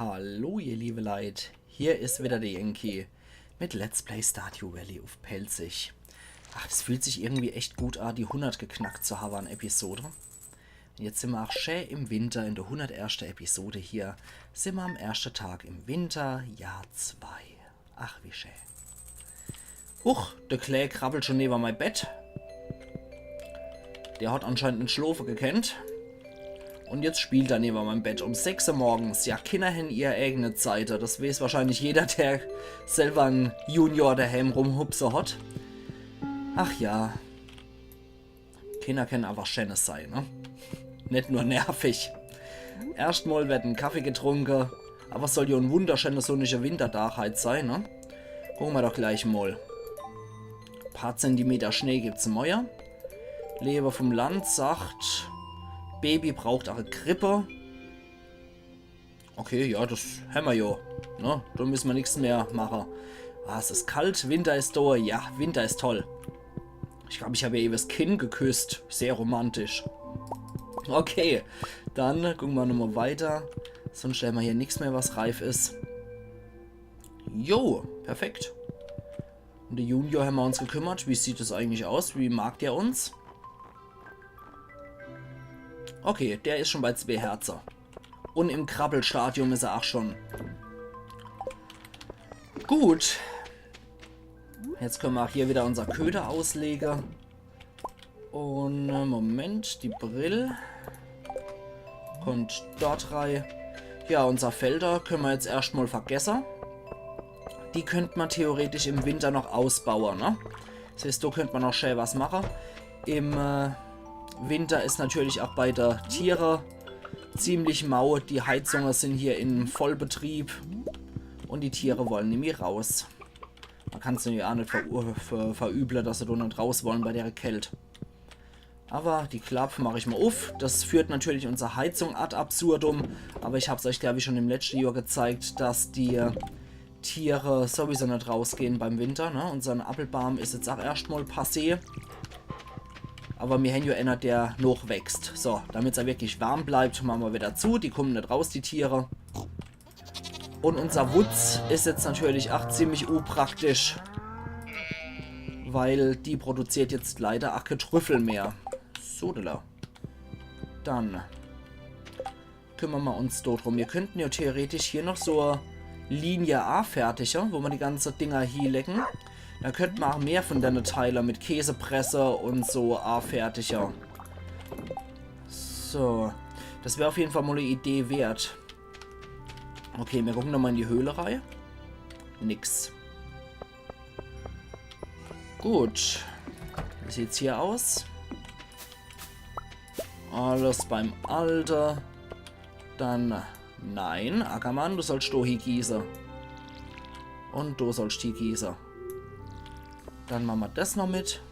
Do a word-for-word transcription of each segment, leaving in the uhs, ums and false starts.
Hallo, ihr liebe Leit, hier is wieder de Yankee mit Let's Play Stardew Valley uff Pälzisch. Ach, es fühlt sich irgendwie echt gut a, die hundert geknackt zu hawwe an Episode. Un jetzt simmer ach schä im Winter, in de hunderterschte Episode hier. Simmer am erschte Tag im Winter, Jahr zwei. Ach, wie schä. Huch, de Klää krabbelt schun newe mei Bett. Der hat anscheinend net schlofe gekennt. Un jetzt spielt er newe meim Bett um sechs Uhr morgens. Ja, Kinner hen ihr eigene Zeite. Das weeß wahrscheinlich jeder, der selwer en Junior dehäm rumhupse hat. Ach ja. Kinner kennen einfach schänes sei, ne? Net nur nervig. Erscht mol werd en Kaffee getrunke, awwer soll jo en wunderschäne sonnische Winterdag heit sei, ne? Gucke mer doch gleich mol. Paar Zentimeter Schnee gibt's moie. Lewe vum Land sagt, Baby braucht ach e Krippe. Okay, ja, das hämmer jo. Ne? Do müsse mer nix mehr mache. Ah, es is kalt, Winter is do. Ja, Winter is toll. Ich glaab, ich hab ihr ewe's Kinn geküsst. Sehr romantisch. Okay, dann gucke mer nochmol weiter. Sonst hämmer hier nix mehr, was reif is. Jo, perfekt. Um de Junior hämmer uns gekümmert. Wie sieht es eigentlich aus? Wie mag der uns? Okay, der is schon bei zwee Herze. Un im Krabbelstadium is er ach schon. Gut. Jetzt könne mer ach hier wieder unser Köder auslege. Un, äh, Moment, die Brill kommt dort rei. Ja, unser Felder könne mer jetzt erscht mol vergesse. Die könnt mer theoretisch im Winter noch ausbaue, ne? Das heißt, do könnt mer noch schä was mache. Im, äh, Winter is natürlich ach bei de Tiere ziemlich mau. Die Heizunge sin hier in Vollbetrieb un die Tiere wolle nimmi raus. Mer kann's jo ach net ver ver verüble, dass se do net raus wolle bei dere Kält. Awwer die Klapp mach ich mol uff. Das führt natürlich unser Heizung ad absurdum. Awwer ich hab's euch, glaab ich, schon im letschte Johr gezeigt, dass die Tiere sowieso net rausgehn beim Winter, ne? Unser Appelbaam is jetzt ach erscht mol passé. Awwer mir hen jo eener, der nochwächst. So, damit's ach wirklich warm bleibt, mache mer wieder zu. Die kummen net raus, die Tiere. Un unser Wutz is jetzt natürlich ach ziemlich upraktisch. Weil die produziert jetzt leider ach kee Trüffel mehr. Sodele. Dann kümmere mer uns do drum. Mir könnten jo theoretisch hier noch so Linie a fertige, wo mer die ganze Dinger hielege. Dann könnt mer ach mehr von denne Teile mit Käsepresse un so a fertige. So, das wär uff jeden Fall mol e Idee wert. Okay, mir gucken nochmol in die Höhle rei. Nix. Gut. Wie sieht's hier aus? Alles beim Alte. Dann, nein, Ackermann, du sollst do hie gieße. Un du sollst hie gieße. Dann mache mer das noch mit.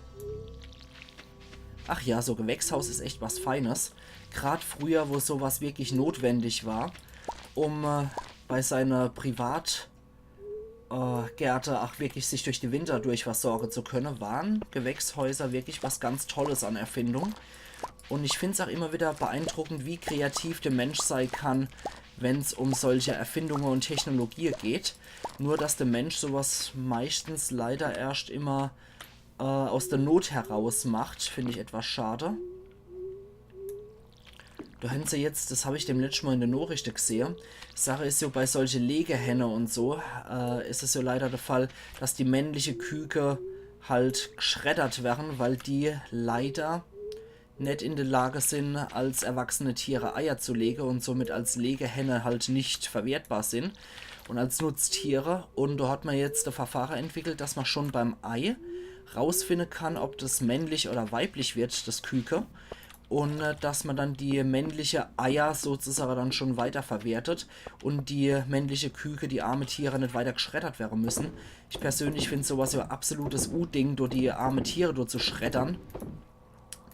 Ach ja, so Gewächshaus is echt was Feines. Grad früher, wo so was wirklich notwendig war, um, äh, bei seine Privat- äh, Gärte ach wirklich sich durch die Winter durch versorge zu könne, waren Gewächshäuser wirklich was ganz Tolles an Erfindung. Un ich find's ach immer wieder beeindruckend, wie kreativ de Mensch sei kann, wenn's um solche Erfindunge un Technologie geht. Nur, dass de Mensch so was meistens leider erscht immer, äh, aus de Not heraus macht, find ich etwas schade. Do hen se jetzt, das hab ich dem letschte Mol in de Nachrichte gsehe, Sache is jo bei solche Legehenne un so, äh, is es jo leider de Fall, dass die männliche Küke halt gschreddert werre, weil die leider net in de Lage sin, als erwachsene Tiere Eier zu lege un somit als Legehenne halt net verwertbar sin un als Nutztiere. Un do hat mer jetzt e Verfahre entwickelt, dass mer schon beim Ei rausfinde kann, ob das männlich oder weiblich wird, das Küke. Un, äh, dass mer dann die männliche Eier sozusage dann schon weiter verwertet un die männliche Küke, die arme Tiere, net weiter gschreddert werre müssen. Ich persönlich find so was jo absolutes U-Ding, do die arme Tiere do zu schreddern.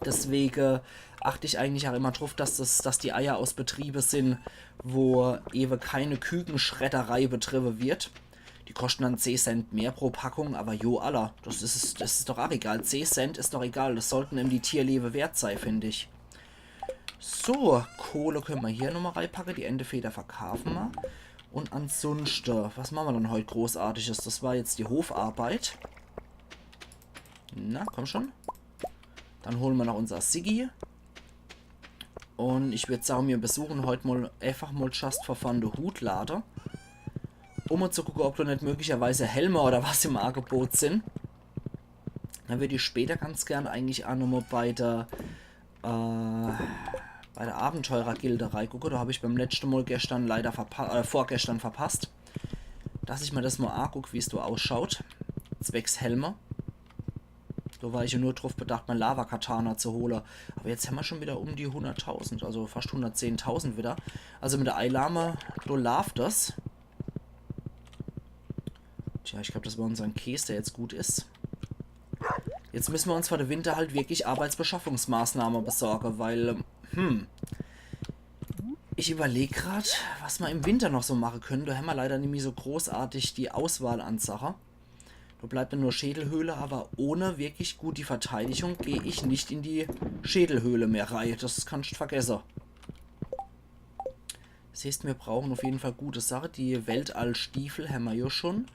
Deswege acht ich eigentlich ach immer druff, dass das, dass die Eier aus Betriebe sin, wo ewe keine Kükenschredderei betriebe wird. Die koschten dann zeh Cent mehr pro Packung, awwer jo, alla, das is, das is doch ach egal. Zeh Cent is doch egal, das sollten em die Tierlewe wert sei, find ich. So, Kohle könne mer hier nochmol reipacke, die Entefeder verkaafe mer. Und ansunschte, was mache mer dann heut Großartiges? Das war jetzt die Hofarbeit. Na, komm schon. Dann hole mer noch unser Siggi. Und ich würd sage, mir besuche heut mol einfach mol just for fun de Hutlade. Um mol zu gucke, ob do net möglicherweise Helme oder was im Angebot sin. Dann würd ich später ganz gern eigentlich ach nochmol bei der, äh, bei der Abenteurergilde reigucke. Do hab ich beim letschte Mol gestern leider verpa-, äh, vorgestern verpasst, dass ich mer das mol anguck, wie's do ausschaut. Zwecks Helme. Do war ich ja nur druff bedacht, mein Lava-Katana zu hole. Aber jetzt hämmer schon wieder um die hunderttausend, also fast hundertzehntausend wieder. Also mit der Einnahme, do laaft das. Tja, ich glaub, das war unsern Käs, der jetzt gut is. Jetzt müsse mer uns vor de Winter halt wirklich Arbeitsbeschaffungsmaßnahme besorge, weil, hm, ich überleg grad, was mer im Winter noch so mache könne. Do hämmer leider nimmi so großartig die Auswahl an Sache. Do bleibt dann nur Schädelhöhle, aber ohne wirklich gut die Verteidigung geh ich nicht in die Schädelhöhle mehr rei. Das kannst vergesse. Das heißt, mir brauchen auf jeden Fall gute Sache. Die Weltallstiefel hämmer jo schon.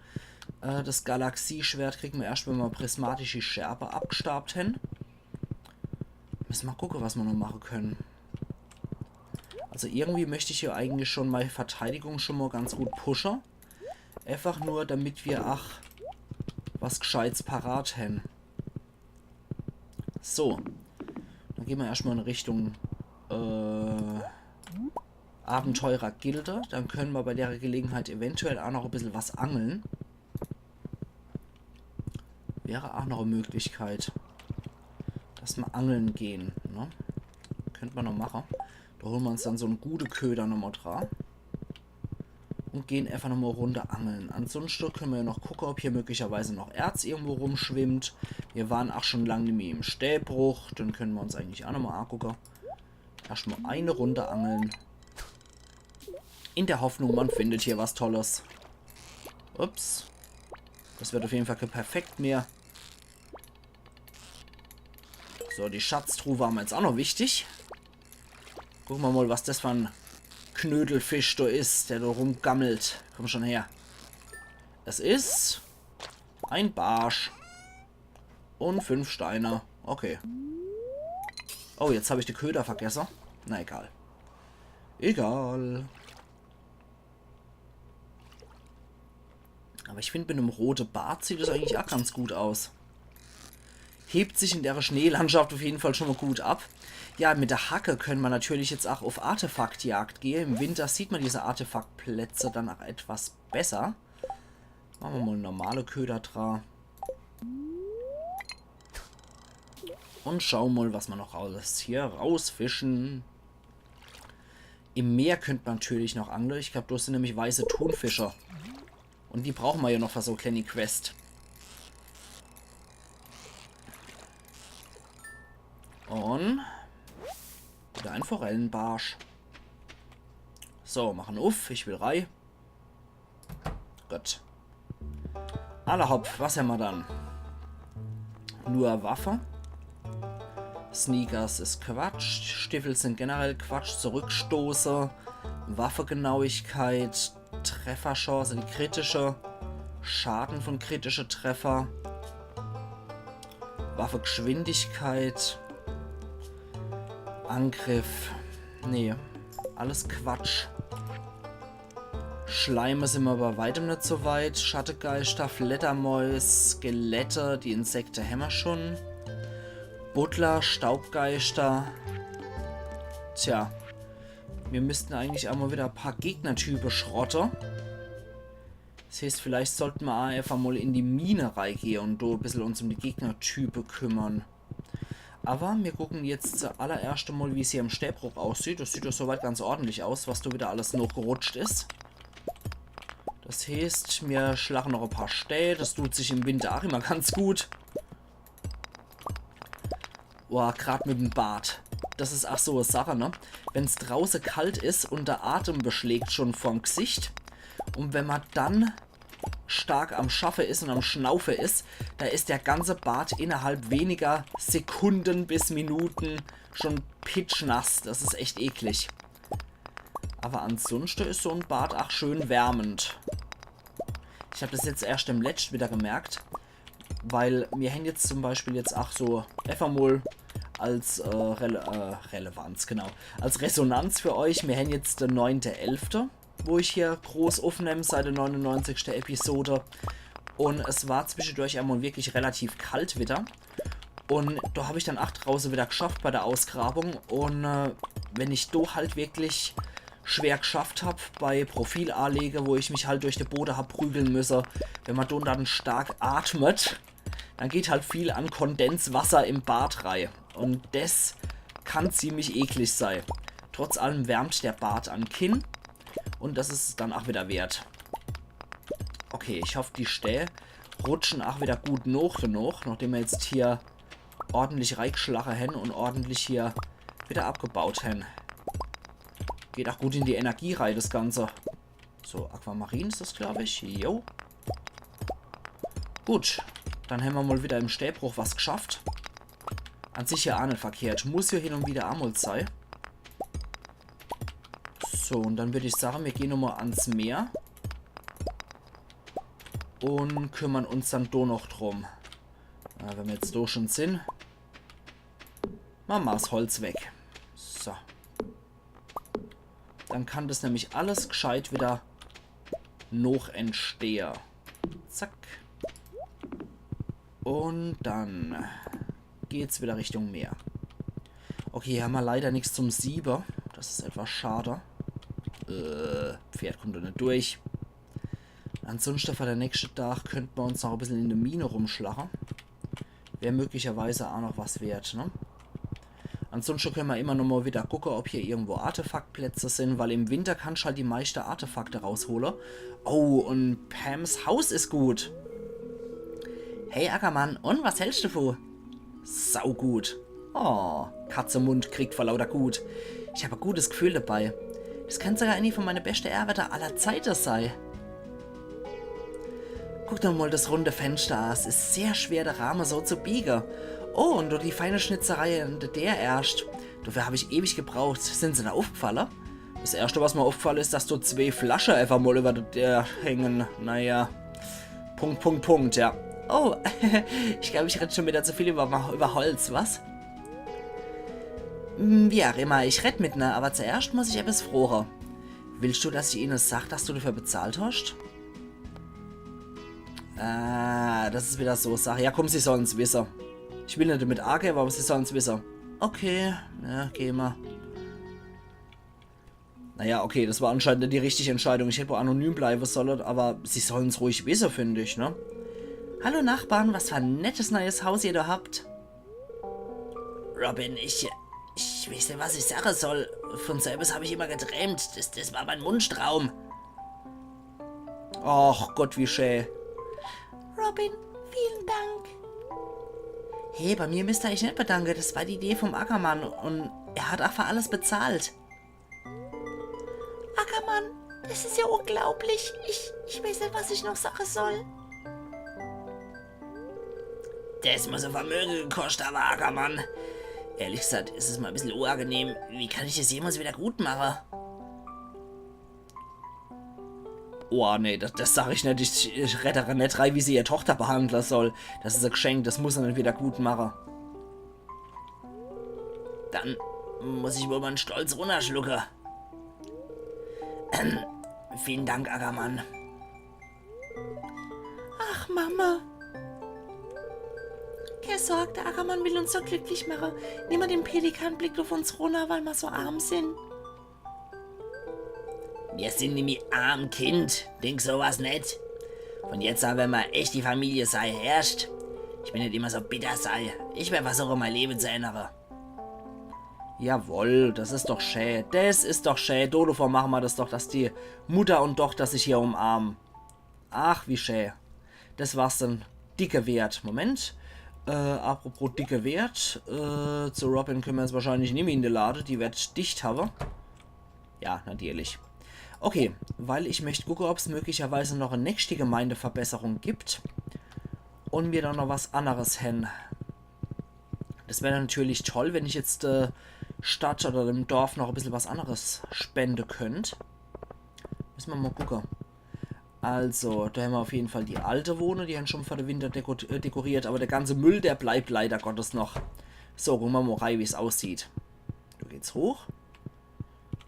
Äh, das Galaxieschwert kriegen mer erscht, wenn mer prismatische Scherbe abgestaabt hän. Müsse mer gucke, was mer noch mache könne. Also irgendwie möcht ich jo eigentlich schon mei Verteidigung schon mol ganz gut pushe. Einfach nur, damit mir ach was Gscheites parat hän. So. Dann geh mer erscht mol in Richtung, äh, Abenteurergilde. Dann könne mer bei der Gelegenheit eventuell ach noch e bissel was angle. Wär ach noch e Möglichkeit, dass mer angle gehn, ne? Könnt mer noch mache. Do hole mer uns dann so en gute Köder nochmol dra. Und gehn einfach nochmol e Runde angle. Ansunschte könne mer jo noch gucke, ob hier möglicherweise noch Erz irgendwo rumschwimmt. Mir waren ach schon lang nimmi im Stäbruch. Den könne mer uns eigentlich ach nochmol angucke. Erscht mol e Runde angle. In der Hoffnung, mer findet hier was Tolles. Ups. Das wird auf jeden Fall perfekt mir. So, die Schatztruhe war mer jetzt ach noch wichtig. Gucke mer mol, was das für en Knödelfisch do is, der do rumgammelt. Komm schon her. Es is en Barsch. Und fünf Steine. Okay. Oh, jetzt hab ich de Köder vergesse. Na egal. Egal. Aber ich find, mit em rote Bart sieht das eigentlich ach ganz gut aus. Hebt sich in der Schneelandschaft auf jeden Fall schon mol gut ab. Ja, mit der Hacke könne mer natürlich jetzt ach auf Artefaktjagd gehe. Im Winter sieht mer diese Artefaktplätze dann ach etwas besser. Mache mer mol en normale Köder dra. Und schaue mol, was mer noch alles hier rausfische. Im Meer könnt mer natürlich noch angle. Ich glaub, do sin nämlich weiße Thunfische. Und die brauche mer jo noch für so kleine Quest. Und wieder en Forellenbarsch. So, mache uff, ich will rei. Gut. Alla hopp, was hämmer dann? Nur Waffe. Sneakers is Quatsch. Stiefel sin generell Quatsch. Zurückstoße. Waffegenauigkeit. Trefferchance, die kritische. Schaden von kritische Treffer. Waffegeschwindigkeit. Angriff. Nee, alles Quatsch. Schleime sin mer bei weitem net so weit. Schattegeischter, Fledermäus, Skelette, die Insekte hämmer schon. Buddler, Staubgeischter. Tja, mir müssten eigentlich ach mol wieder e paar Gegnertype schrotte. Das heißt, vielleicht sollte mer ach einfach mol in die Mine reigehe und do e bissel uns um die Gegnertype kümmern. Aber mir gucken jetzt zuallererscht mol, wie's hier im Stäbruch aussieht. Das sieht doch soweit ganz ordentlich aus, was do wieder alles noch gerutscht is. Das heißt, mir schlachen noch e paar Stää. Das tut sich im Winter ach immer ganz gut. Boah, grad mit em Bart. Das is ach so e Sache, ne? Wenn's drauße kalt is und der Atem beschlägt schon vorm Gsicht und wenn mer dann stark am Schaffe is und am Schnaufe is, da is der ganze Bart innerhalb weniger Sekunden bis Minuten schon pitschnass. Das is echt eklig. Awwer ansunschte is so en Bad ach schön wärmend. Ich hab des jetzt erscht im Letscht widder gemerkt, weil mir hän jetzt zum Beispiel jetzt ach so efach mol als äh, Rele äh, Relevanz, genau, als Resonanz für euch, mir hän jetzt de neunte elfte, wo ich hier groß uffnemm seit de neununneunzigschte Episode. Un es war zwischedurch emol wirklich relativ kalt widder. Un do hab ich dann ach drauße widder gschafft bei de Ausgrabung. Un äh, wenn ich do halt wirklich schwer gschafft hab bei Profil aalege, wo ich mich halt durch de Bode hab prügle müsse, wenn ma do dann stark atmet, dann geht halt viel an Kondenswasser im Bad rei. Un des kann ziemlich eklig sei. Trotz allem wärmt de Bad am Kinn. Un des is dann ach widder wert. Okay, ich hoff, die Stää rutschen ach widder gut noch, noch, nochdem ma jetzt hier ordentlich reigschlache hän un ordentlich hier widder abgebaut hän. Geht ach gut in die Energie rei, des Ganze. So, Aquamarin is des, glaub ich. Jo. Gut, dann hämmer mol widder im Stääbruch was gschafft. An sich jo ach net verkehrt. Muss jo hin un widder emol sei. So, un dann würd ich sage, mir gehn nochmol ans Meer. Un kümmern uns dann do noch drum. Äh, wenn mir jetzt do schun sin. Mache ma des Holz weg. So. Dann kann des nämlich alles gscheit widder noch entstehe. Zack. Un dann geht's widder Richtung Meer. Okay, hier hämmer leider nix zum Siebe. Des is etwas schade. Äh, Pferd kummt do net durch. Ansunschte für de nächschte Dag könnt ma uns noch e bissel in de Mine rumschlache. Wär möglicherweise ach noch was wert, ne? Ansunschte könne ma immer noch mol widder gucke, ob hier irgendwo Artefaktplätze sin, weil im Winter kannsch halt die meischte Artefakte raushole. Oh, un Pams Haus is gut. Hey Ackermann, un was hältscht du devu? Saugut. Oh, Katzemund kriegt vor lauter Gut. Ich hab e gutes Gefühl dabei. Des könnt sogar eeni von meine beschte Erwette aller Zeite sei. Guck doch mol des runde Fenschter a. S is sehr schwer, de Rahme so zu biege. Oh, un do die feine Schnitzerei in de Deer erscht. Dofür hab ich ewig gebraucht. Sin se der uffgfalle? Des erschte, was mer uffgfalle is, dass do zwee Flasche efach mol iwwer de Deer hänge. Naja. Punkt, Punkt, Punkt, ja. Oh, ich glaub, ich redd schun widder zu viel iwwer, iwwer Holz, was? Hm, wie ach immer, ich redd mit ne, awwer zuerscht muss ich ebbes froche. Willscht du, dass ich ihne sag, dass du dafür bezahlt hoscht? Ah, des is widder so Sach. Ja, kumm, sie sollen's wisse. Ich will net damit arge, awwer sie sollen's wisse. Okay, ja, geh mol. Naja, okay, des war anscheinend net die richtige Entscheidung. Ich hätt wohl anonym bleiwe solle, awwer sie sollen's ruhig wisse, find ich, ne? Hallo Nachbarn, was für e nettes neies Haus ihr do habt. Robin, ich, ich weeß net, was ich sage soll. Von so ebbes hab ich immer geträmt. Des, des war mein Wunschtraum. Ach Gott, wie schä. Robin, vielen Dank. Hey, bei mir müsst ihr euch net bedanke. Des war die Idee vom Ackermann un er hat ach für alles bezahlt. Ackermann, des is ja unglaublich. Ich, ich weeß net, was ich noch sage soll. Des muss e Vermöge gekoscht hawwe, Ackermann. Ehrlich gesagt, is es mol e bissel unangenehm. Wie kann ich des jemals widder gut mache? Oh, nee, des, des sag ich net. Ich, ich redd do net rei, wie se ihr Tochter behandle soll. Des is e Geschenk, des muss er net widder gut mache. Dann muss ich wohl mein Stolz runnerschlucke. Vielen Dank, Ackermann. Ach, Mama. Kä Sorg, de Ackermann will uns so glücklich mache. Nimmer den Pelikanblick uff uns runner, weil mer so arm sin. Mir sin nimmi arm, Kind. Denk so was net. Von jetzt an wern mer echt die Familie sei, heerscht? Ich will net immer so bitter sei. Ich werd versuche, mei Lewe zu ännere. Jawoll, des is doch schä. Des is doch schä. Do, dovor mache mer des doch, dass die Mutter un Tochter sich hier umarme. Ach, wie schä. Des war's dann dicke wert. Moment. Äh, apropos dicke wert. Äh, zu Robin könne mer jetzt wahrscheinlich nimmi in de Lade. Die werd dicht hawwe. Ja, natürlich. Okay, weil ich möcht gucke, ob's möglicherweise noch e nächste Gemeindeverbesserung gibt. Un mir dann noch was anneres hän. Des wär natürlich toll, wenn ich jetzt äh, Stadt oder dem Dorf noch e bissel was anneres spende könnt. Misse mer mol gucke. Also, do hämmer uff jeden Fall die alte Wohne, die hän schun fer de Winter deko äh, dekoriert, awwer de ganze Müll, der bleibt leider Gottes noch. So, gucke mer mol rei, wie's aussieht. Do geht's hoch.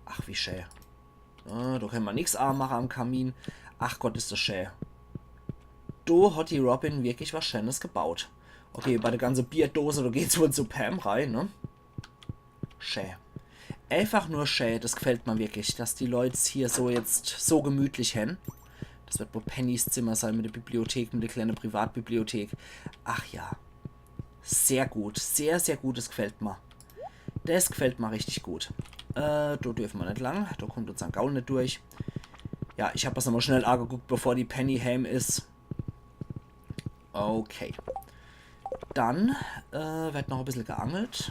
Ach, wie schä. Ah, do kenne mer nix aamache am Kamin. Ach Gott, is des schä. Do hot die Robin wirklich was Schänes gebaut. Okay, bei de ganze Bierdose, do geht's wohl zu Pam rei, ne? Schä. Einfach nur schä, des gfällt mer wirklich, dass die Leut's hier so jetzt so gemütlich hän. Des werd wohl Pennys Zimmer sei mit de Bibliothek, mit de kleine Privatbibliothek. Ach ja. Sehr gut, sehr, sehr gut, des gfällt mer. Des gfällt mer richtig gut. Äh, do derfe mer net lang, do kummt unser Gaul net durch. Ja, ich hab des nochmol schnell aageguckt, bevor die Penny häm is. Okay. Dann äh, werd noch e bissel geangelt.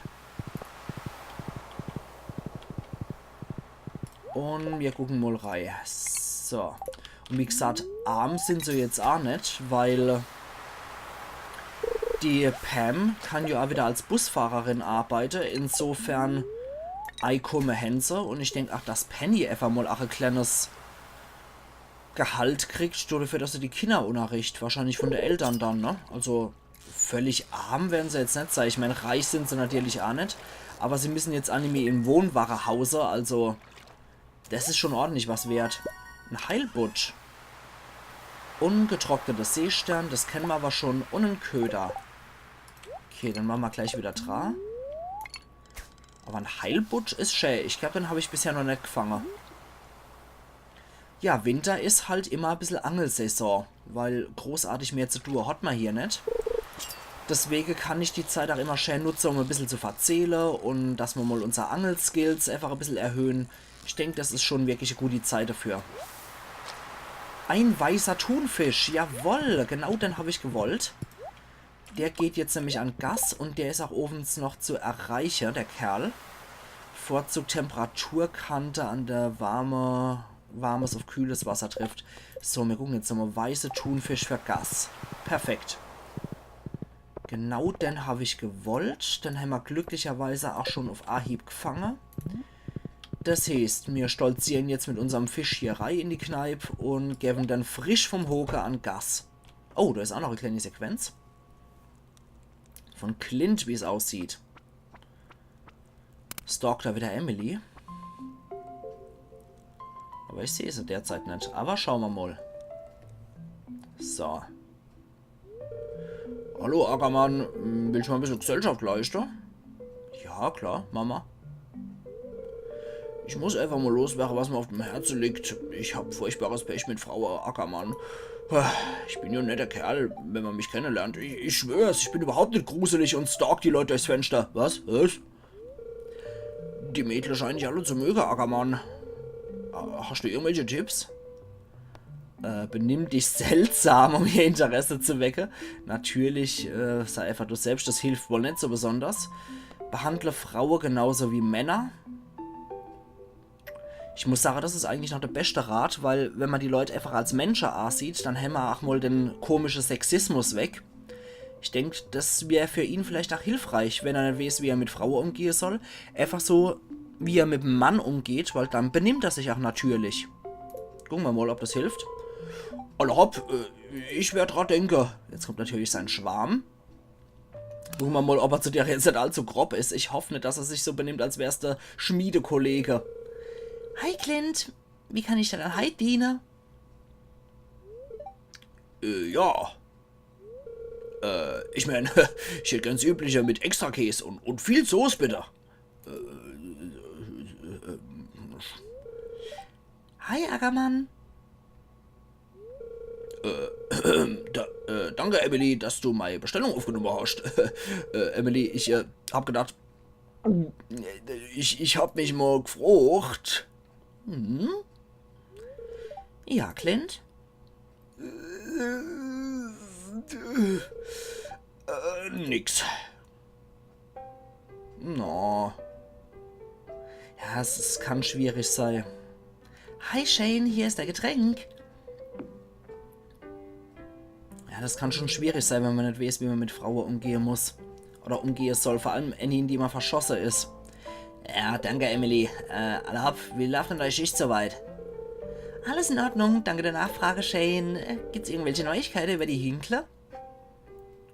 Un mir gucke mol rei. So. Un wie gsaat, arm sin se jetzt aa net, weil die Pam kann jo aa wieder als Busfahrerin arbeite. Insofern Eikumme hän se. Un ich denk, ach, dass Penny efach mol aa e kleines Gehalt kriegt, dodefür, dass se die Kinner unnerricht. Wahrscheinlich vun de Eltern dann, ne? Also völlig arm werre se jetzt net sei. Ich mein, reich sin se natürlich aa net. Awwer se misse jetzt aa nimmi im Wohnwage hause, also des is schun ordentlich was wert. En Heilbutt. Un getrocknete Seestern, des kenne mer awwer schun. Un en Köder. Okay, dann mache mer gleich wieder dra. Awwer en Heilbutt is schä. Ich glaab, den hab ich bisher noch net gfange. Ja, Winter is halt immer e bissel Angelsaison, weil großartig mehr zu tue hot mer hier net. Deswege kann ich die Zeit aa immer schä nutze, um e bissel zu verzehle un dass mer mol unser Angelskills efach e bissel erhöhen. Ich denk, des is schun wirklich e gudi Zeit dafür. En weißer Thunfisch, jawoll, genau den hab ich gewollt. Der geht jetzt nämlich an Gas un der is aa owens noch zu erreiche, der Kerl. Vorzugt Temperaturkante an der warme, warmes uff kühles Wasser trifft. So, mir gucke jetzt nochmol. Weiße Thunfisch für Gas. Perfekt. Genau den hab ich gewollt. Den hämmer glücklicherweise aa schun uff Ahieb gfange. Des heeßt, mir stolzieren jetzt mit unserm Fisch hier rei in die Kneip un gewwe den frisch vum Hoke an Gas. Oh, do is aa noch e kleine Sequenz. Vun Clint, wie's aussieht. Stalkt er wieder Emily? Awwer ich seh se derzeit net. Awwer schaue mer mol. So. Hallo Ackermann, willsch mol e bissel Gesellschaft leischte? Ja, klar, Mama. Ich muss efach mol loswerre, was mer uff dem Herze liegt. Ich hab furchtbares Pech mit Frau Ackermann. Ich bin jo en netter Kerl, wenn mer mich kennelernt. Ich, ich schwör's, ich bin überhaupt net gruselig un stalk die Leut durchs Fenster. Was? Was? Die Mädle scheinen dich alle zu möge, Ackermann. Äh, hascht du irgendwelche Tipps? Äh, benimm dich seltsam, um ihr Interesse zu wecke. Natürlich, äh, sei efach du selbscht, des hilft wohl net so besonders. Behandle Fraue genauso wie Männer. Ich muss sage, des is eigentlich noch de beschte Rat, weil wenn mer die Leut efach als Mensche aasieht, dann hämmer aa mol den komische Sexismus weg. Ich denk, des wär für ihn vielleicht aa hilfreich, wenn er net weeß, wie er mit Fraue umgehe soll. Efach so, wie er mit'm Mann umgeht, weil dann benimmt er sich aa natürlich. Gucke mer mol, ob des hilft. Alla hopp, äh, ich werd dra denke. Jetzt kummt natürlich sein Schwarm. Gucke mer mol, ob er zu der jetzt net allzu grob is. Ich hoff net, dass er sich so benimmt, als wär's de Schmiedekollege. Hi Clint, wie kann ich dir dann heit diene? Äh, ja. Äh, ich mein, ich hätt gern s Übliche mit Extrakäs un, un viel Soß, bitte. Äh, äh, äh, Hi, Ackermann. Äh, da, äh, danke, Emily, dass du mei Bestellung uffgenomme hascht. Äh, Emily, ich, äh, hab gedacht, ich, ich hab mich mol gfrocht. Hm? Ja, Clint? Äh, nix. No. Ja, es, es kann schwierig sei. Hi Shane, hier is dei Getränk. Ja, des kann schun schwierig sei, wenn mer net weeß, wie mer mit Fraue umgehe muss. Oder umgehe soll. Vor allem ääni, in die mer verschosse is. Ja, danke, Emily. Äh, alla hopp, wie laaft dann dei Schicht soweit? Alles in Ordnung, danke der Nachfrage, Shane. Äh, gibt's irgendwelche Neuigkeite über die Hinkler?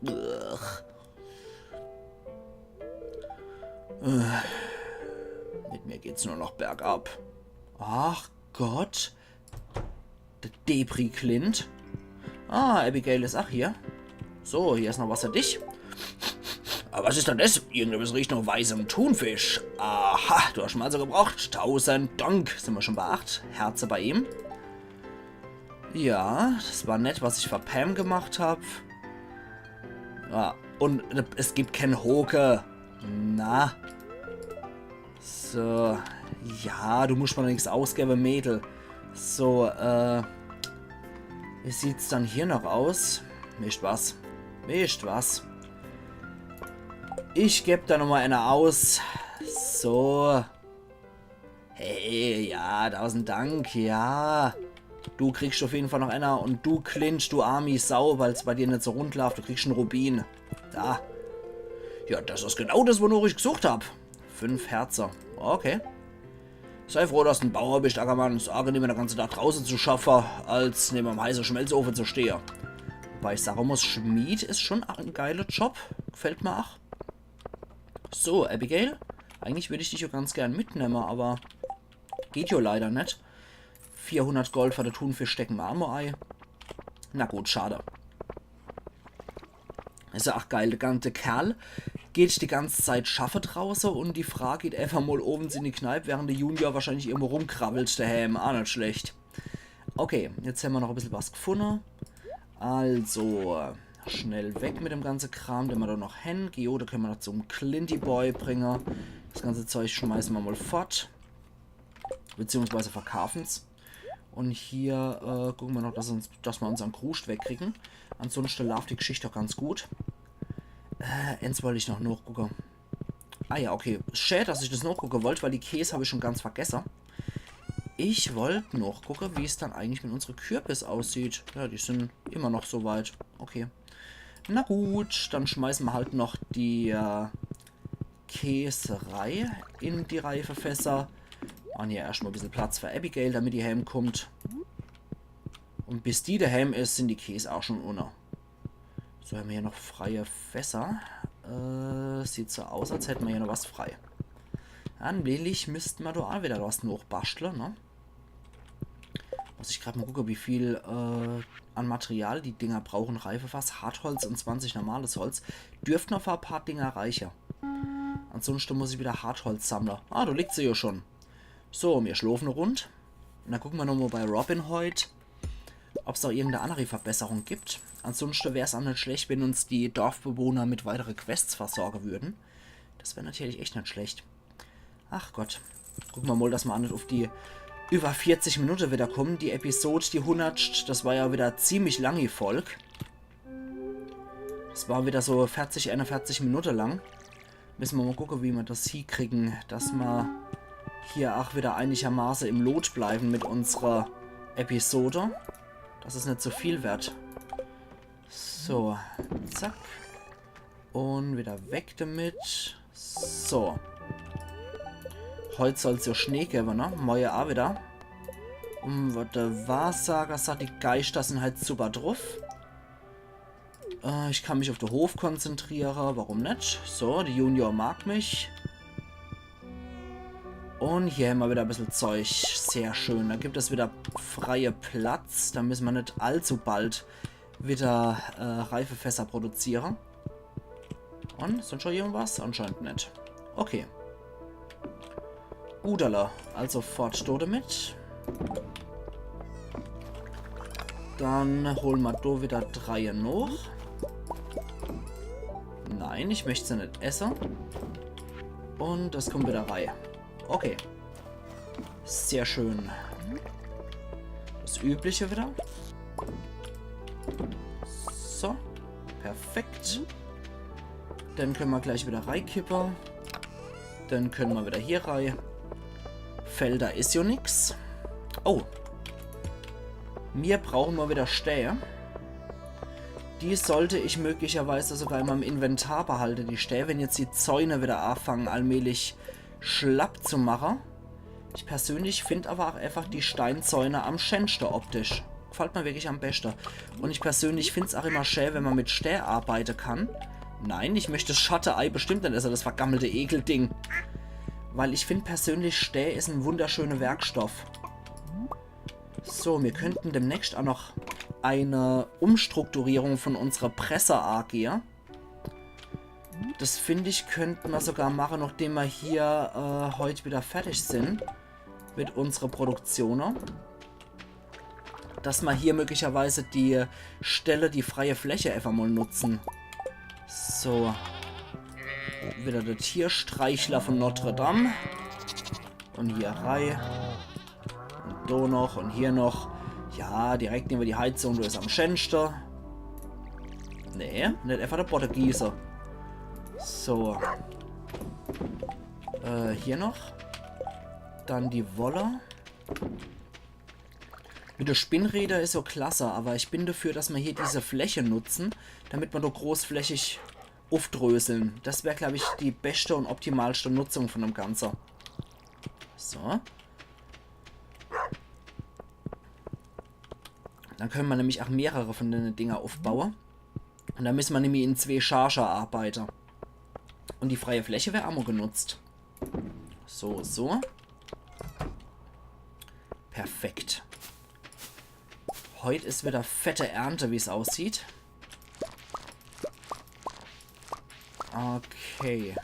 Ugh. Äh, mit mir geht's nur noch bergab. Ach Gott. De Debris-Clint. Ah, Abigail is ach hier. So, hier is noch was für dich. Aber was is dann des? Irgendwas riecht noch weißem Thunfisch. Aha, du hast schon mal so gebraucht. Tausend Dank. Sin mer schon bei acht Herze bei ihm. Ja, des war nett, was ich für Pam gemacht hab. Ah, und es gibt kein Hoke. Na. So. Ja, du musst mer nix ausgebe, Mädel. So, äh. Wie sieht's dann hier noch aus? Mischt was. Mischt was. Ich geb da nochmal einer aus. So. Hey, ja, tausend Dank, ja. Du kriegst auf jeden Fall noch einer und du, Clint, du armi Sau, weil's bei dir net so rund laaft, du kriegst en Rubin. Da. Ja, des is genau des, wonach ich gesucht hab. Fünf Herzer. Okay. Sei froh, dass du en Bauer bist, Ackermann. Is angenehmer, de ganze Tag drauße zu schaffe, als neben em heiße Schmelzofe zu stehe. Wobei ich sage muss, Schmied is schon en geiler Job. Gefällt mer ach. So, Abigail, eigentlich würd ich dich jo ganz gern mitnemme, aber geht jo leider net. Vierhundert Gold für de Thunfisch stecke mer ach mo ei. Na gut, schade. Is jo ach geil, de ganze Kerl geht die ganze Zeit schaffe drauße und die Frau geht einfach mol owens in die Kneip, während de Junior wahrscheinlich irgendwo rumkrabbelt dehäm. Ah, net schlecht. Okay, jetzt hämmer noch e bissel was gefunne. Also, schnell weg mit dem ganze Kram, den mer do noch hän. Geode könne mer noch zum Clinty Boy bringe. Des ganze Zeug schmeiße mer mol fort. Beziehungsweise verkaafen's. Und hier, äh, gucke mer noch, dass, uns, dass mer unsern Kruscht wegkriegen. Ansonsten laaft die Geschicht doch ganz gut. Äh, ens wollt ich noch nochgucke. Ah ja, okay. Schä, dass ich des nochgucke wollt, weil die Käs hab ich schon ganz vergesse. Ich wollt nochgucke, wie's dann eigentlich mit unsere Kürbis aussieht. Ja, die sin immer noch so weit. Okay. Na gut, dann schmeiße mer halt noch die, äh, Käserei in die Reifefässer. Mache hier erscht mo e bissel Platz für Abigail, damit die hämkummt. Und bis die dehäm is, sin die Käs ach schon unne. So, hämmer hier noch freie Fässer? Äh, sieht so aus, als hätt mer hier noch was frei. Allmählich misst mer do ach wieder was nochbaschtle, ne? Muss ich grad mo gucke, wie viel, äh, an Material die Dinger brauchen. Reifefass, Hartholz und zwanzig normales Holz. Dürften noch für e paar Dinger reiche. Ansonsten muss ich wieder Hartholz sammle. Ah, do liegt se jo schon. So, mir schlofen rund. Und dann gucke mer nochmo bei Robin heut, ob's noch irgendeine andere Verbesserung gibt. Ansonsten wär's ach net schlecht, wenn uns die Dorfbewohner mit weitere Quests versorge würden. Des wär natürlich echt net schlecht. Ach Gott. Gucke mer mol, dass mer ach net uff die über vierzig Minute wieder kommen. Die Episode, die hundert, des war ja wieder ziemlich langi Folg. Es war wieder so vierzig, einundvierzig Minute lang. Misse mer mol gucke, wie mer des hiekriegen, dass mer hier ach wieder einigermaße im Lot bleiben mit unserer Episode. Dass es net zu viel wird. So, zack. Und wieder weg damit. So. Heut soll's jo Schnee gewwe, ne? Morje ach wieder. Und wat de Wahrsager sagt, die Geister sin halt super druff. Äh, ich kann mich uff de Hof konzentriere, warum net? So, die Junior mag mich. Und hier hämmer wieder e bissel Zeug. Sehr schön. Da gibt es wieder freie Platz. Da misse mer net allzu bald wieder, äh, Reifefässer produziere. Und, sonst schon irgendwas? Anscheinend net. Okay. Gudala, also fort do damit. Dann hole mer do wieder dreie noch. Nein, ich möcht se net esse. Und des kommt wieder rei. Okay. Sehr schön. Des Übliche wieder. So. Perfekt. Dann könne mer gleich wieder reikippe. Dann könne mer wieder hier rei. Felder is jo nix. Oh. Mir brauche mol wieder Stäh. Die sollt ich möglicherweise sogar in meinem Inventar behalte, die Stäh, wenn jetzt die Zäune wieder aafange, allmählich schlapp zu mache. Ich persönlich find aber auch einfach die Steinzäune am schänschte optisch. Gefällt mir wirklich am beschte. Und ich persönlich find's auch immer schä, wenn man mit Stää arbeite kann. Nein, ich möcht das Schattenei bestimmt net esse, das vergammelte Ekelding. Weil ich find persönlich, Stää is en wunderschöne Werkstoff. So, mir könnten demnächst auch noch eine Umstrukturierung von unserer Presse agehe. Das find ich, könnte man sogar mache, nachdem wir hier äh, heut wieder fertig sind mit unserer Produktion. Dass wir hier möglicherweise die Stelle, die freie Fläche einfach mal nutzen. So. Wieder der Tierstreichler von Notre Dame. Und hier rei. Und do noch und hier noch. Ja, direkt neben die Heizung, do is am schänschte. Nee, net einfach der Botte gieße. So. Äh, hier noch. Dann die Wolle. Mit der Spinnräder is so klasse, aber ich bin dafür, dass wir hier diese Fläche nutzen, damit wir do großflächig ufdröseln. Das wär, glaub ich, die beste und optimalste Nutzung von dem Ganze. So. Dann können wir nämlich auch mehrere von den Dinger aufbauen. Und dann müssen wir nämlich in zwei Charger arbeiten. Und die freie Fläche wär amo genutzt. So, so. Perfekt. Heut is wieder fette Ernte, wie's aussieht. Okay.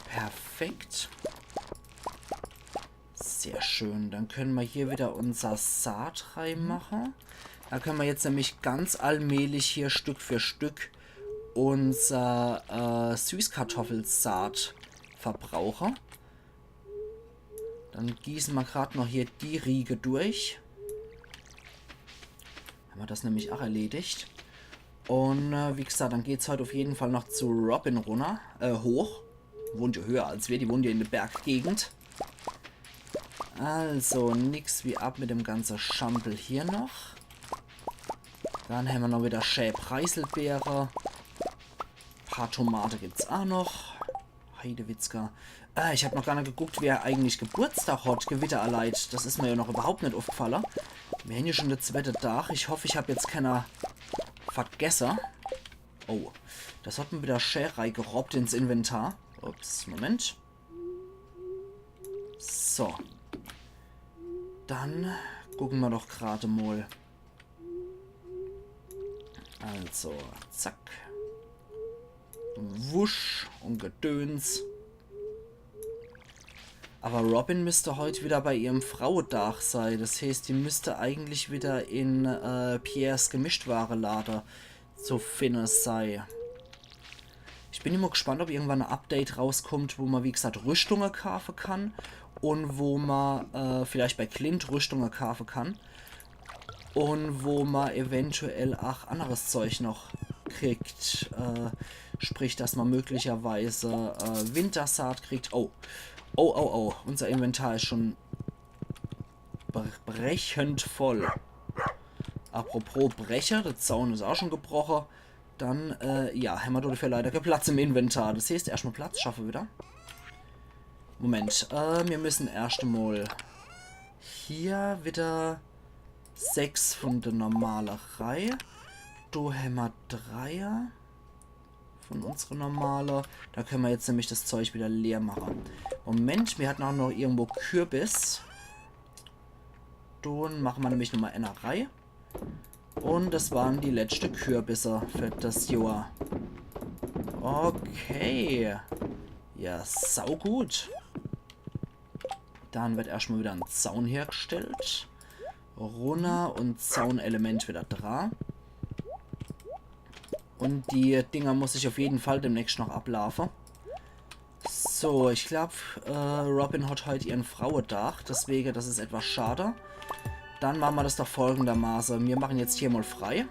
Perfekt. Sehr schön. Dann können wir hier wieder unser Saat reinmachen. Da können wir jetzt nämlich ganz allmählich hier Stück für Stück unser äh, Süßkartoffelsaat verbrauchen. Dann gießen wir grad noch hier die Riege durch. Haben wir das nämlich auch erledigt. Und äh, wie gesagt, dann geht's heute auf jeden Fall noch zu Robin runter, äh, hoch. Wohnt ja höher als wir, die wohnt ja in der Berggegend. Also, nix wie ab mit dem ganze Schampel hier noch. Dann haben wir noch wieder schä Preiselbeere. Paar Tomate gibt's auch noch. Heidewitzka. Äh, ich hab noch gar net geguckt, wer eigentlich Geburtstag hat. Gewitter alleid. Das is mir ja noch überhaupt net aufgefallen. Wir haben ja schon de zweite Tag. Ich hoffe, ich hab jetzt keiner vergesse. Oh, das hat mir wieder schä reingerobbt ins Inventar. Ups, Moment. So. Dann gucken wir doch gerade mal. Also, zack. Wusch und Gedöns. Aber Robin müsste heut wieder bei ihrem Frauedach sei. Das heißt, die müsste eigentlich wieder in äh, Pierres Gemischtwarelade zu finne sei. Ich bin immer gespannt, ob irgendwann ein Update rauskommt, wo man, wie gesagt, Rüstunge kaufe kann und wo man äh, vielleicht bei Clint Rüstunge kaufe kann und wo man eventuell auch anderes Zeug noch kriegt. Äh, sprich, dass man möglicherweise äh, Wintersaat kriegt. Oh, oh, oh, oh. Unser Inventar is schon bre- brechend voll. Apropos Brecher, der Zaun is auch schon gebrochen. Dann, äh, ja, haben wir dafür leider kein Platz im Inventar. Das heißt, erstmal Platz schaffe wieder. Moment, äh, wir müssen erst einmal hier wieder sechs von der normale Reihe. Do haben wir Dreier von unsere normale. Da können wir jetzt nämlich das Zeug wieder leer machen. Moment, wir hatten auch noch irgendwo Kürbis. Dann machen wir nämlich nochmal eine Reihe. Und das waren die letzte Kürbisse für das Jahr. Okay. Ja, saugut. Dann wird erstmal wieder ein Zaun hergestellt. Runner und Zaunelement wieder dra. Und die Dinger muss ich auf jeden Fall demnächst noch ablaafe. So, ich glaub, äh, Robin hat heut ihren Frauedach, deswegen, das is etwas schade. Dann machen wir das doch folgendermaßen. Wir machen jetzt hier mal frei.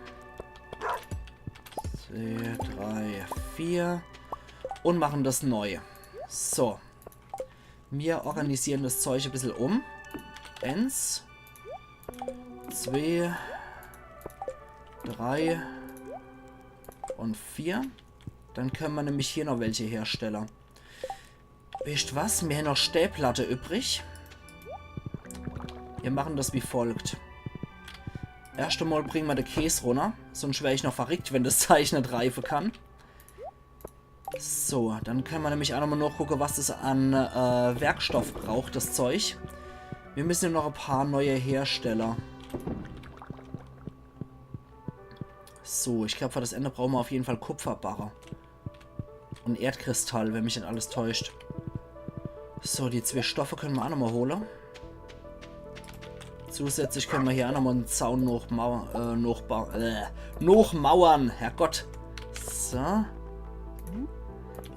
Zwei, drei, vier. Und machen das neu. So. Wir organisieren das Zeug ein bisschen um. Eins, zwei, drei und vier. Dann können wir nämlich hier noch welche herstellen. Wisst was? Mir hän noch Stääplatte übrig. Mir mache das wie folgt. Erscht emol bringe mer de Kees runner, sunscht wär ich noch verrickt, wenn das Zeich net reife kann. So, dann kenne mer nämlich ach nochmol nochgucke, was das an äh, Werkstoff braucht, das Zeug. Mir müsse jo noch e paar neie herstelle. So, ich glaab, für das Ende brauche mer uff jeden Fall Kupferbarre. Un Erdkristall, wenn mich net alles täuscht. So, die zwee Stoffe kenne mer ach nochmol hole. Zusätzlich kenne mer hier ach nochmol en Zaun nochmau äh, nochbau äh, nochmauere. Herrgott. So.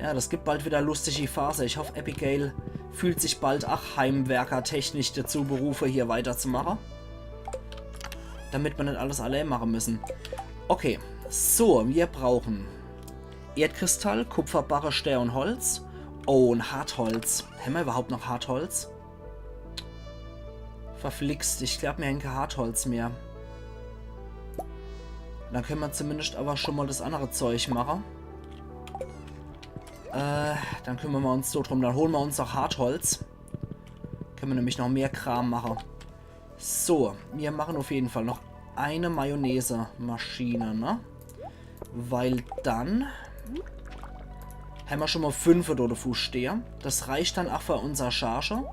Ja, das gibt bald wieder lustige Phase. Ich hoff, Abigail fühlt sich bald ach heimwerkertechnisch dazu berufe, hier weiterzumache. Damit mer net alles allee mache müsse. Okay, so, mir brauche Erdkristall, Kupferbarre, Stää un Holz. Oh, un Hartholz. Hämmer überhaupt noch Hartholz? Verflixt, ich glaab, mir hän kee Hartholz mehr. Dann kenne mer zumindest awwer schun mol das annere Zeug mache. Äh, dann kümmere mer uns so drum. Dann hole mer uns ach Hartholz. Kenne mer nämlich noch mehr Kram mache. So, mir mache uff jeden Fall noch e Mayonnaise-Maschin, ne? Weil dann hämmer schun mol fünfe do devun stehe. Das reicht dann ach für unser Charge.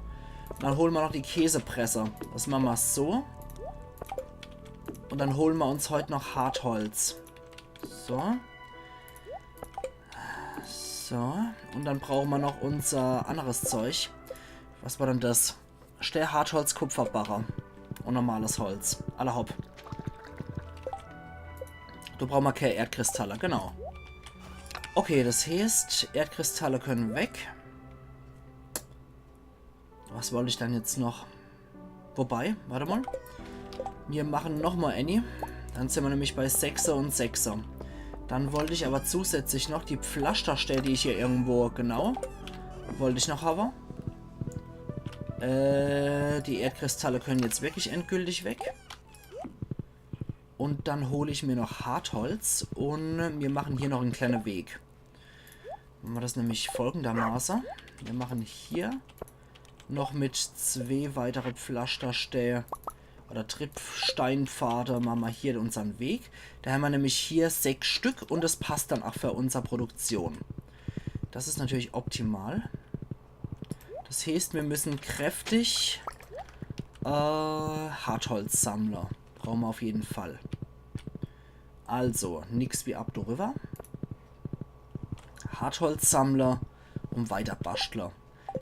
Dann hole mer noch die Käsepresse. Das mache mer so. Un dann hole mer uns heut noch Hartholz. So. So. Un dann brauche mer noch unser anneres Zeug. Was war dann das? Stää, Hartholz, Kupferbarre. Un normales Holz. Alla hopp. Do brauche mer kee Erdkristalle, genau. Okay, das heeßt, Erdkristalle kenne weg. Was wollt ich dann jetzt noch? Wobei, wart emol. Mir mache nochmol ääni. Dann sin mer nämlich bei sechse un sechse. Dann wollt ich awwer zusätzlich noch die Pflasterstää, die ich hier irgendwo, genau, wollt ich noch hawwe. Äh, die Erdkristalle kenne jetzt wirklich endgültig weg. Un dann hol ich mir noch Hartholz un mir mache hier noch en kleene Weg. Mache mer das nämlich folgendermaße. Mir mache hier noch mit zwee weitere Pflasterstää oder Trippsteinpfade mache mer hier unsern Weg. Do hämmer nämlich hier sechs Stück un das passt dann ach für unser Produktion. Das is natürlich optimal. Das heeßt, mir müsse kräftig äh, Hartholz sammle. Brauche mer uff jeden Fall. Also, nix wie ab do riwwer. Hartholz sammle un weiter baschtle.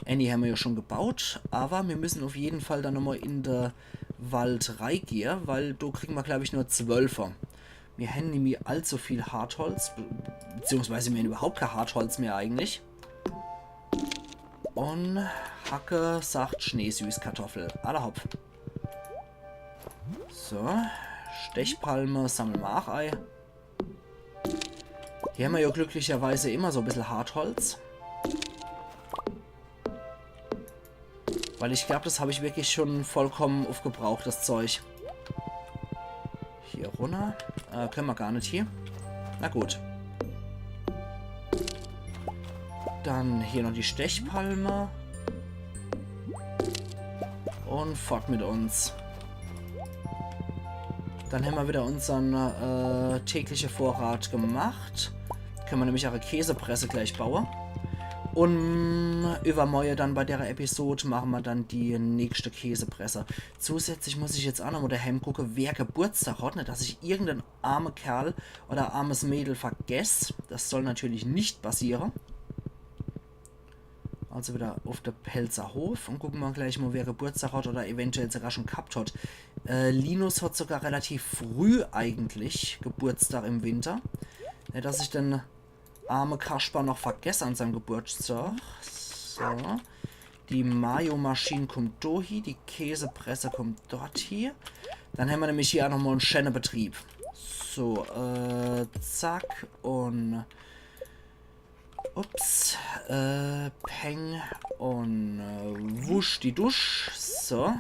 Ääni hämmer jo schun gebaut, awwer mir müsse uff jeden Fall dann nochmol in de Wald reigehe, weil do kriege mer, glaab ich, nur zwölfe. Mir hän nimmi allzu viel Hartholz, be beziehungsweise mir hän überhaupt kee Hartholz mehr eigentlich. Un Hacke sacht Schneesüßkartoffel. Alla hopp. So. Stechpalme sammle mer ach ei. Hier hämmer jo glücklicherweise immer so bissel Hartholz. Weil ich glaab, das hab ich wirklich schun vollkomme uffgebraucht, das Zeug. Hier runner. Äh, kenne mer gar net hier. Na gut. Dann hier noch die Stechpalme. Un fort mit uns. Dann hämmer wieder unsern äh, tägliche Vorrat gemacht. Kenne mer nämlich ach e Käsepresse gleich baue. Un übermorje dann bei dere Episode mache mer dann die nächste Käsepresse. Zusätzlich muss ich jetzt ach nochmol daheim gucke, wer Geburtstag hat, net dass ich irgenden arme Kerl oder armes Mädel vergess. Das soll natürlich net passiere. Also wieder uff de Pälzer Hof un gucke mer gleich mol, wer Geburtstag hat oder eventuell sogar schun gehabt hat. Äh, Linus hat sogar relativ früh eigentlich Geburtstag im Winter. Net dass ich den arme Kasper noch vergess an seinem Geburtstag. So. Die Mayo-Maschin kummt do hie, die Käsepresse kummt dort hie. Dann hämmer nämlich hier ach nochmol en schäne Betrieb. So, äh, zack un ups, äh, peng un äh, wusch die Dusch. So.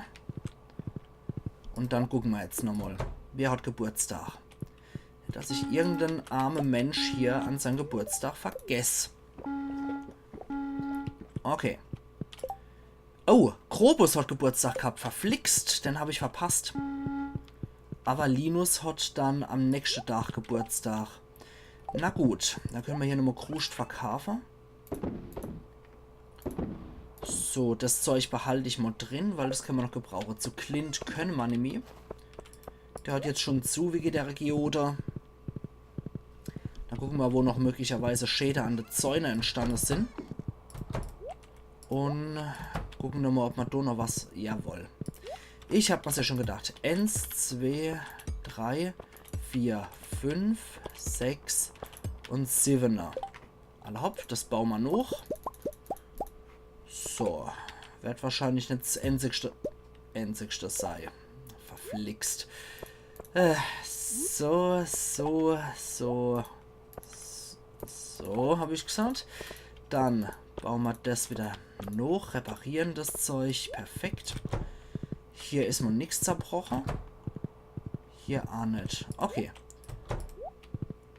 Un dann gucke mer jetzt nochmol, wer hat Geburtstag. Net dass ich irgenden arme Mensch hier an seinem Geburtstag vergess. Okay. Oh, Krobus hat Geburtstag gehabt. Verflixt, den hab ich verpasst. Aber Linus hat dann am nächsten Tag Geburtstag. Na gut, dann können wir hier nochmal Kruscht verkaufen. So, das Zeug behalte ich mal drin, weil das können wir noch gebrauchen. Zu Clint können wir nimmi. Der hat jetzt schon zu, wie geht der Regiode. Dann gucken wir, wo noch möglicherweise Schäden an de Zäune entstanden sind. Und gucken wir mal, ob wir da noch was. Jawohl. Ich hab mir's ja schon gedacht. Eins, zwei, drei, vier, fünf, sechs und sieben. Alla hopp, das bauen wir noch. So. Wird wahrscheinlich net das einzigste, einzigste sei. Verflixt. Äh, so, so, so. So, hab ich gesagt. Dann bauen wir das wieder noch, reparieren das Zeug. Perfekt. Hier is mal nix zerbrochen. Hier auch net. Okay.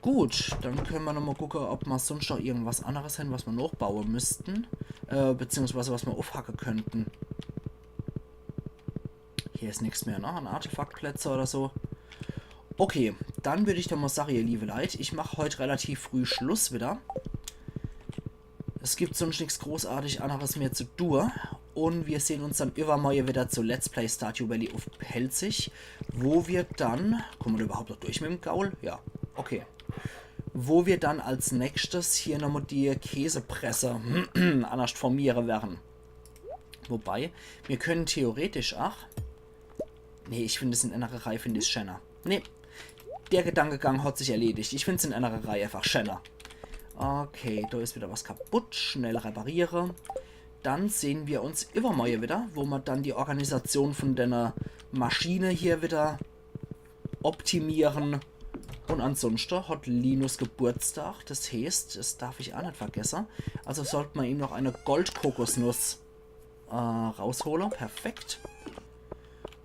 Gut, dann können wir nochmal gucken, ob wir sonst noch irgendwas anderes haben, was wir noch bauen müssten. Äh, beziehungsweise was wir aufhacken könnten. Hier is nix mehr, ne? An Artefaktplätze oder so. Okay, dann würd ich doch mal sagen, ihr liebe Leit, ich mach heut relativ früh Schluss wieder. Es gibt sonst nix großartig anderes mehr zu tun. Und wir sehen uns dann übermorgen wieder zu Let's Play Stardew Valley auf Pälzisch, wo wir dann, kommen wir da überhaupt noch durch mit dem Gaul? Ja, okay. Wo wir dann als nächstes hier nochmal die Käsepresse anders formieren werden. Wobei, wir können theoretisch, ach, nee, ich finde es in einer Reihe, finde ich schöner. Nee, der Gedankengang hat sich erledigt. Ich finde es in einer Reihe einfach schöner. Okay, da ist wieder was kaputt. Schnell repariere. Dann sehen wir uns übermorgen wieder, wo wir dann die Organisation von der Maschine hier wieder optimieren. Und ansonsten hat Linus Geburtstag, das heißt, das darf ich auch nicht vergessen. Also sollte man ihm noch eine Goldkokosnuss äh, rausholen. Perfekt.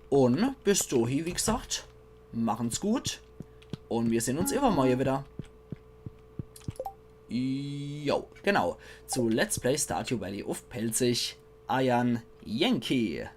Und bis dahin, wie gesagt, machen's gut. Und wir sehen uns übermorgen wieder. Jo, genau. Zu Let's Play Stardew Valley auf Pälzisch. Eier Yankee.